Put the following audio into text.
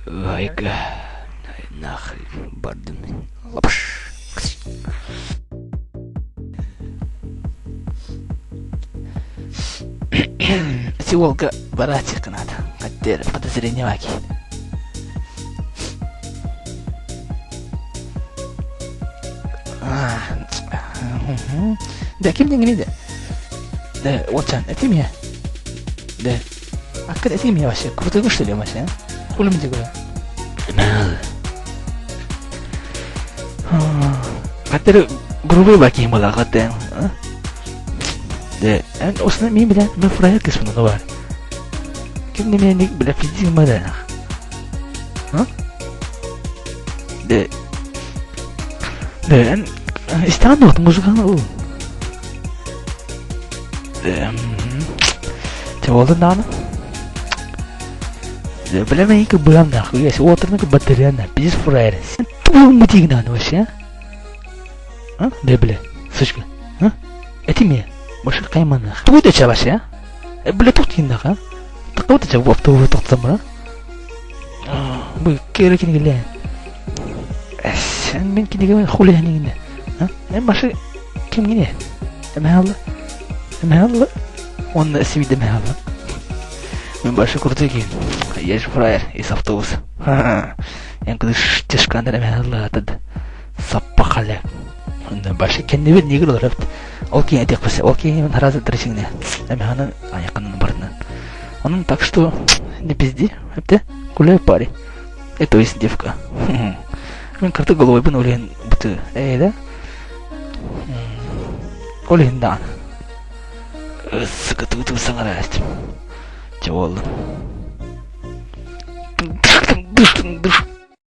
Айка, нахрен бардым. Лапш. Сиолга барааччы надо. Хотя подозрение ваки. Да, ким дингини да? Да, вот это меня. Да. А когда ты меня вообще? Крутой что ли вообще? Хули мне говорю? Хаттары грубый бакин была хаттан. Да, осна мин бля, мен фраер кысмын бар. Ким не мен бля пиздец мада. А? Да. Да, истан вот музыка. Чэ буоллун даҕаны. Бля мин быам нахуй, если уоттарны батарея на пиздец фраер. Тугу мутигна вообще, а? Да бля, сучка, а? Это мне, больше кайман нах. Тугу да вообще, а? Бля тух тигнах, а? Такого да чабу автобус тохтам, а? Бу кere кинигэлээ. Эн мин кинигэ хули хэнигинэ. А? Эн башы кимгине? Эмэхалла. Эмэхалла. Он сибиде эмэхалла. Мин башы курдук Я же фраер из автобуса. Эн кыдыш тешкандыр эмэхалла атад. Саппахаля. Башы кеннебит негр олар Ол киин этиэхпис. Ол киин харазы дресингне. Эмэханы аяканын барынан. Onun так что не пизди. Это гуляй парень. Это есть девка. Мен карты головой бын олен быты. Э, да? Олен да. Сука, ту ту саңара. Чего oldu?